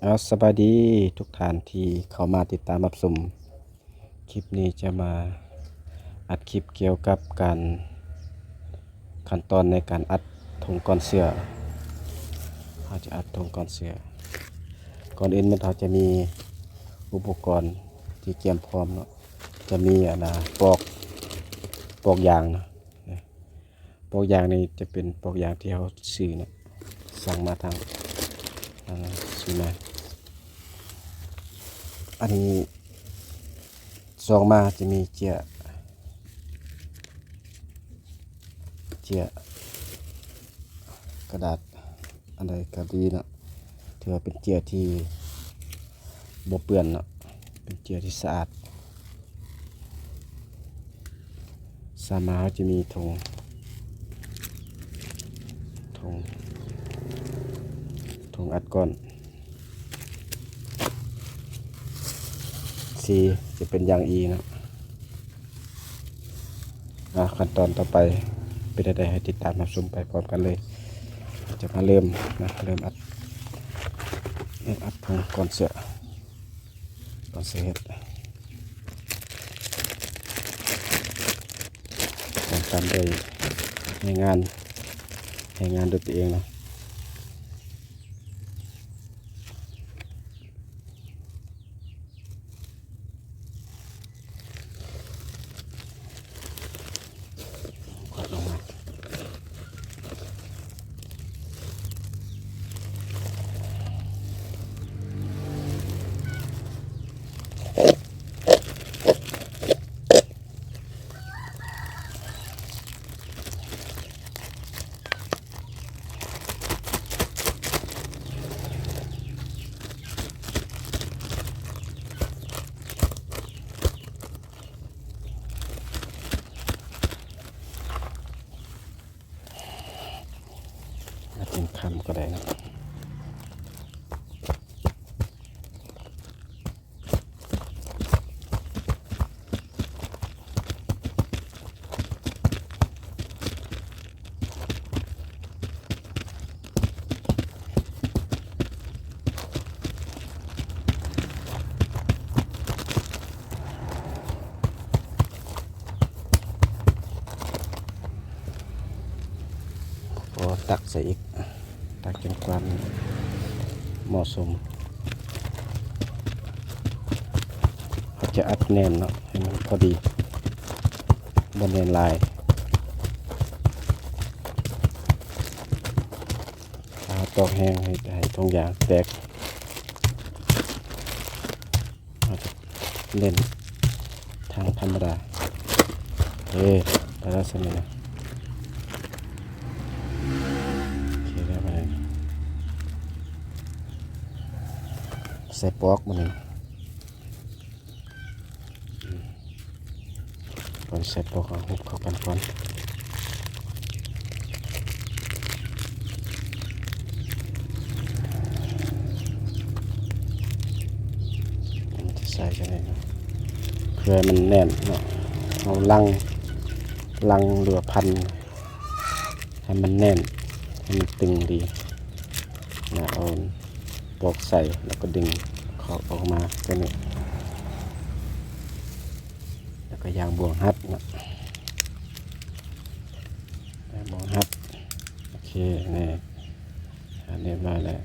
ເອົາ ສະບາຍດີທຸກທ່ານທີ່ເຂົ້າມາຕິດຕາມຮັບຊົມ. ຄລິບນີ້ຈະມາອັດຄລິບກ່ຽວກັບການ ຂັ້ນຕອນໃນການອັດຖົງກ່ອນເຊື້ອ. ເຮົາຈະອັດຖົງກ່ອນເຊື້ອ. ກ່ອນອື່ນໝົດເຮົາຈະມີອຸປະກອນທີ່ກຽມພ້ອມເນາະ. ຈະມີອັນນາ ປອກ ປອກຢາງເນາະ. ປອກຢາງນີ້ຈະເປັນປອກຢາງທີ່ເຮົາຊື້ນະ ສັ່ງມາທາງ ອ່າ ຊື້ມາ. ອັນນີ້ ຊອງມາຈະມີເຈ້ຍ ເຈ້ຍກະດາດ ອັນໃດກໍດີເນາະ ຖືວ່າເປັນເຈ້ຍທີ່ບໍ່ເປື້ອນເນາະ ເປັນເຈ້ຍທີ່ສະອາດ. ສາມມາເຮົາຈະມີຖົງ ຖົງ ຖົງອັດກ້ອນ ສີຈະເປັນຢາງອີເນາະ. ອ່າ ຂັ້ນຕອນຕໍ່ໄປເປັນແນວໃດ ໃຫ້ຕິດຕາມຮັບຊົມໄປພ້ອມກັນເລີຍ. ຈະມາເລີ່ມນະ ເລີ່ມອັດ ເລີ່ມອັດຜົງກ່ອນເສື້ອ ກ່ອນຊິເຮັດ ຕ້ອງການໄດ້ແຮງງານ ແຮງງານດ້ວຍຕົວເອງເນາະ. ອາດເປັນຄຳກໍໄດ້ເນາະ. ກໍຕັກໃສ່ອີກ ຕັກຈົນກວ່າເໝາະສົມ. ເຮົາຈະອັດແໜ້ນເນາະ ໃຫ້ມັນພໍດີ ບໍ່ແໜ້ນຫຼາຍ. ຖ້າເຮົາຕອກແຮງ ເຮັດໃຫ້ຖົງຢາງແຕກ. ເຮົາຈະເນັ້ນທາງທຳມະດາ. ເອີ ໄດ້ແລ້ວສ່ຳນີ້ນະ. ໂອເຄ ໄດ້ປານນີ້ ໃສ່ປອກບາດນີ້. ກ່ອນໃສ່ປອກ ເຮົາຫຸບເຂົ້າກັນກ່ອນ. ມັນຈະໃສ່ຈັ່ງໃດເນາະ ເພື່ອໃຫ້ມັນແໜ້ນເນາະ. ເຮົາລັງ ລັງ ຫຼືວ່າພັນໃຫ້ມັນແໜ້ນ ໃຫ້ມັນຕຶງດີນະ. ເອົາປອກໃສ່ ແລ້ວກໍດຶງເຂົ້າອອກມາຕົວນີ້ ແລ້ວກໍຢາງບ່ວງຮັດເນາະ. ບ່ວງຮັດ ໂອເຄ ນີ້ ອ່າ ຮຽບຮ້ອຍແລ້ວ.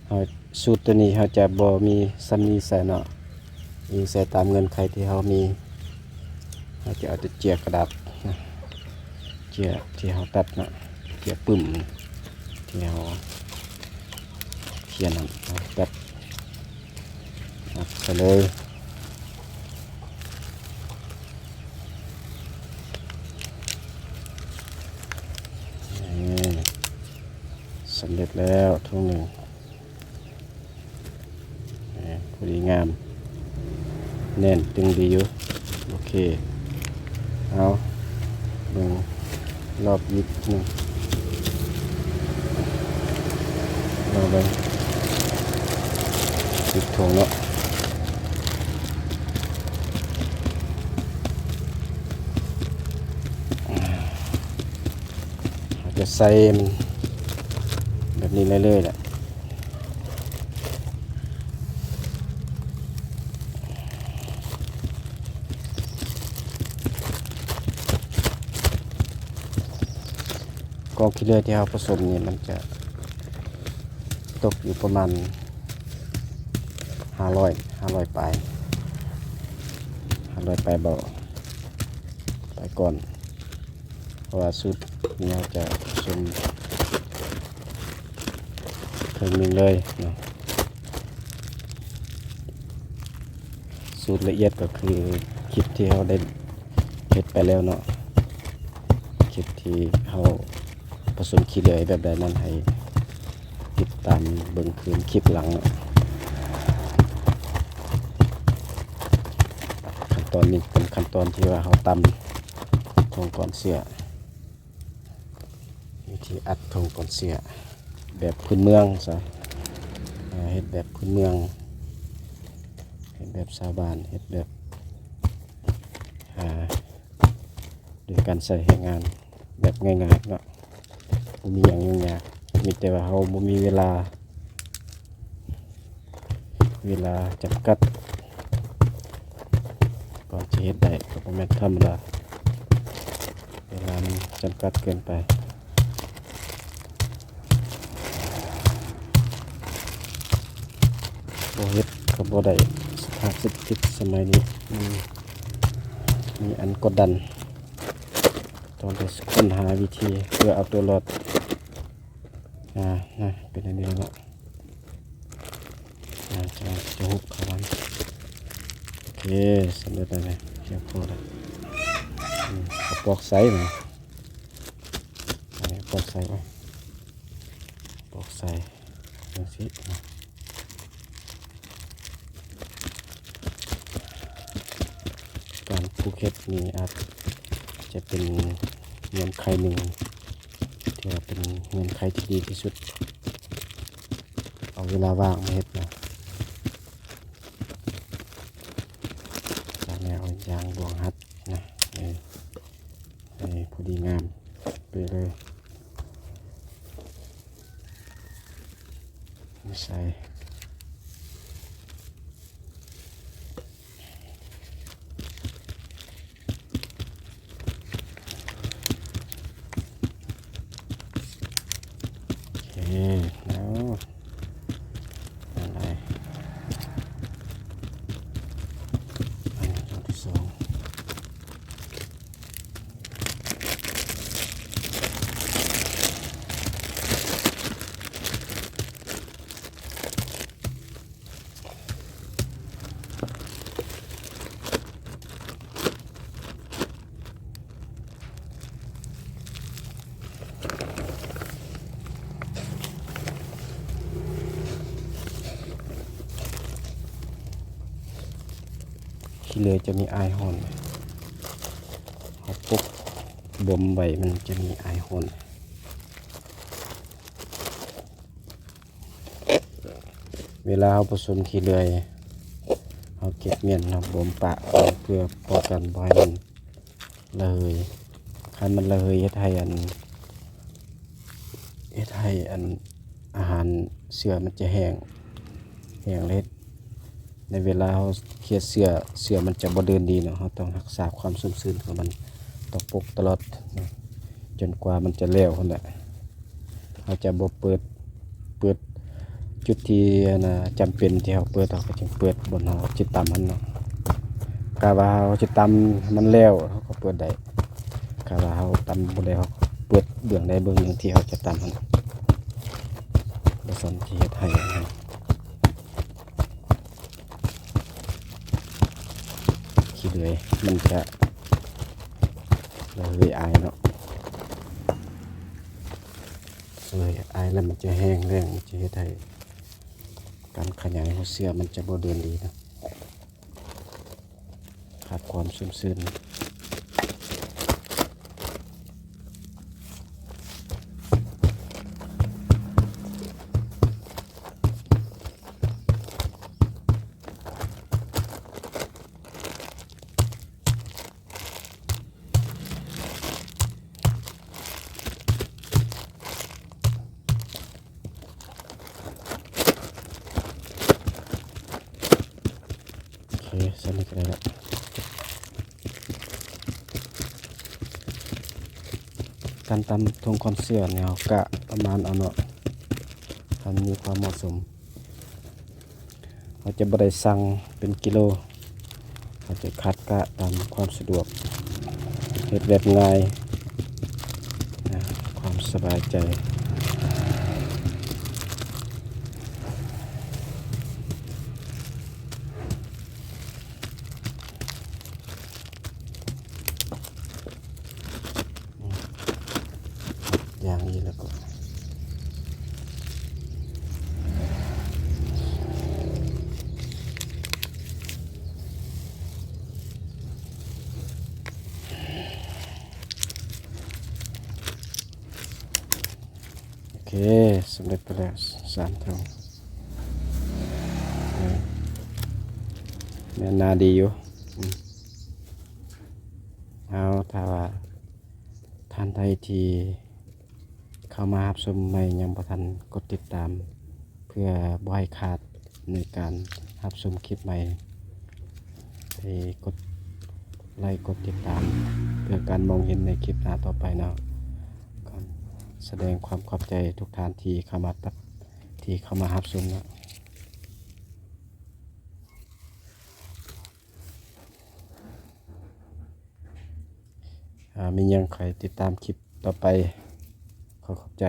ເຮົາ ສູດຕົວນີ້ເຮົາຈະບໍ່ມີຊຳນີໃສ່ເນາະ ອີງໃສ່ຕາມເງື່ອນໄຂທີ່ເຮົາມີ. ເຮົາຈະເອົາແຕ່ເຈ້ຍກະດາດນະ ເຈ້ຍທີ່ເຮົາຕັດເນາະ ເຈ້ຍປຶ້ມທີ່ເຮົາຂຽນນັ້ນ ເຮົາຕັດ ອັດໃສ່ເລີຍ. ນີ້ ສຳເລັດແລ້ວຖົງໜຶ່ງ. ນີ້ ພໍດີງາມ ແໜ້ນຕຶງດີຢູ່. ໂອເຄ ເອົາ ເບິ່ງ ລອບອີກໜຶ່ງ ລອງເບິ່ງ ປິດຖົງເນາະ. ເຮົາຈະໃສ່ມັນແບບນີ້ເລື້ອຍໆແຫຼະ. ກອງຂີ້ເຫຼືອທີ່ເຮົາປະສົມນີ້ ມັນຈະຕົກຢູ່ປະມານຫ້າຮ້ອຍ ຫ້າຮ້ອຍປາຍ ຫ້າຮ້ອຍປາຍເບົາ ປາຍກ້ອນ. ເພາະວ່າສູດນີ້ເຮົາຈະປະສົມເຄິ່ງໜຶ່ງເລີຍເນາະ. ສູດລະອຽດກໍຄືຄລິບທີ່ເຮົາໄດ້ເຮັດໄປແລ້ວເນາະ, ຄລິບທີ່ເຮົາປະສົມຂີ້ເຫຼືອແບບໃດນັ້ນ ໃຫ້ຕິດຕາມເບິ່ງຄືນຄລິບຫຼັງເນາະ. ຂັ້ນຕອນນີ້ເປັນຂັ້ນຕອນທີ່ວ່າເຮົາຕຳຖົງກ່ອນເຊື້ອ. ວິທີອັດຖົງກ່ອນເຊື້ອແບບພື້ນເມືອງຊະ, ເຮັດແບບພື້ນເມືອງ, ເຮັດແບບຊາວບ້ານ, ເຮັດແບບ ອາ ໂດຍການໃຊ້ແຮງງານແບບງ່າຍໆເນາະ, ບໍ່ມີຫຍັງຫຍຸ້ງຍາກ, ມີແຕ່ວ່າເຮົາບໍ່ມີເວລາ ເວລາຈຳກັດ ກ່ອນຈະເຮັດໄດ້ກໍບໍ່ແມ່ນທຳມະດາ, ເວລາມັນຈຳກັດເກີນໄປ. ບໍ່ເຮັດກໍບໍ່ໄດ້, ສະພາບເສດຖະກິດສະໄໝນີ້ມັນມີອັນກົດດັນ, ຕ້ອງໄດ້ຄົ້ນຫາວິທີເພື່ອເອົາຕົວລອດ. ອາ ນະ ເປັນອັນນີ້ແລ້ວເນາະ, ອາ ຈະ ຈະຫຸບເຂົ້າໄວ້. ໂອເຄ ສຳເລັດແລ້ວນະ, ພຽງພໍແລ້ວ. ອືມ ເອົາປອກໃສ່ນະ, ອັນນີ້ປອກໃສ່ໄວ້, ປອກໃສ່ຈັ່ງຊີ້ນະ. ການຜູກເຫັດນີ້ອາດຈະເປັນເງື່ອນໄຂໜຶ່ງ ທີ່ວ່າເປັນເງື່ອນໄຂທີ່ດີທີ່ສຸດ. ເອົາເວລາວ່າງມາເຮັດນະ, ຈາກນັ້ນເອົາຢາງບ່ວງຮັດນະ, ເອີ ໃຫ້ພໍດີງາມໄປເລີຍ. ໃສ່ ໂອເຄ ແລ້ວ ອັນໃດ ອັນນີ້ ອັນທີສອງ. ຂີ້ເຫຼືອຈະມີອາຍຮ້ອນ, ເຮົາປົກບົ່ມໄວ້ ມັນຈະມີອາຍຮ້ອນ. ເວລາເຮົາປະສົມຂີ້ເຫຼືອ ເຮົາເກັບມ້ຽນ ເຮົາບົ່ມປະ ເພື່ອປ້ອງກັນບໍ່ໃຫ້ມັນລະເຫີຍ. ຄັນມັນລະເຫີຍ ເຮັດໃຫ້ອັນ ເຮັດໃຫ້ອັນ ອາຫານເຊື້ອມັນຈະແຫ້ງ, ແຫ້ງແລ້ວເຮັດ ໃນເວລາເຮົາເຄຍເຊື້ອ ເຊື້ອມັນຈະບໍ່ເດີນດີເນາະ. ເຮົາຕ້ອງຮັກສາຄວາມຊຸ່ມຊື່ນຂອງມັນ, ຕ້ອງປົກຕະຫຼອດເນາະ ຈົນກວ່າມັນຈະແລ້ວຫັ້ນແຫຼະ. ເຮົາຈະບໍ່ເປີດ, ເປີດຈຸດທີ່ອັນນ່າ ຈຳເປັນທີ່ເຮົາເປີດ, ເຮົາກໍຈຶ່ງເປີດບ່ອນເຮົາຊິຕຳຫັ້ນເນາະ. ກະວ່າເຮົາຊິຕຳໃຫ້ມັນແລ້ວ ເຮົາກໍເປີດໄດ້, ກະວ່າເຮົາຕຳບໍ່ແລ້ວ ເຮົາກໍເປີດເບື້ອງໃດເບື້ອງໜຶ່ງທີ່ເຮົາຈະຕຳຫັ້ນ. ບໍ່ຊັ້ນຊິເຮັດໃຫ້ອັນນັ້ນ ຂີ້ເຫຼືອຍມັນຈະລະເຫີຍອາຍເນາະ, ລະເຫີຍອາຍແລ້ວມັນຈະແຫ້ງແລ້ງ, ມັນຈະເຮັດໃຫ້ການຂະຫຍາຍຫົວເຊື້ອມັນຈະບໍ່ເດີນດີເນາະ, ຂາດຄວາມຊຸ່ມຊື່ນ. ໂອເຄ ສ່ຳນີ້ກໍໄດ້ລະ. ການຕຳຖົງຄວາມເຊື່ອນີ້ ເຮົາກະປະມານເອົາເນາະ ໃຫ້ມັນມີຄວາມເໝາະສົມ. ເຮົາຈະບໍ່ໄດ້ຊັ່ງເປັນກິໂລ ເຮົາຈະຄັດກະຕາມຄວາມສະດວກ ເຮັດແບບງ່າຍນະ ຄວາມສະບາຍໃຈ. ຢ່າງນີ້ແລ້ວກໍ ໂອເຄ ສຳເລັດໄປແລ້ວສາມຖົງ. ເອີ ແມ່ນໜາດີຢູ່. ອືມ ເອົາ ຖ້າວ່າທ່ານໃດທີ່ເຂົ້າມາຮັບຊົມໃໝ່ ຍັງບໍ່ທັນກົດຕິດຕາມ ເພື່ອບໍ່ໃຫ້ຂາດໃນການຮັບຊົມຄລິບໃໝ່ ໃຫ້ກົດໄລກົດຕິດຕາມ ເພື່ອການມອງເຫັນໃນຄລິບໜ້າຕໍ່ໄປເນາະ. ກໍສະແດງຄວາມຂອບໃຈທຸກທ່ານທີ່ເຂົ້າມາຕັບ ທີ່ເຂົ້າມາຮັບຊົມເນາະ. ອາ ມີຫຍັງຂ້ອຍຕິດຕາມຄລິບຕໍ່ໄປ. ຂໍຂອບໃຈ.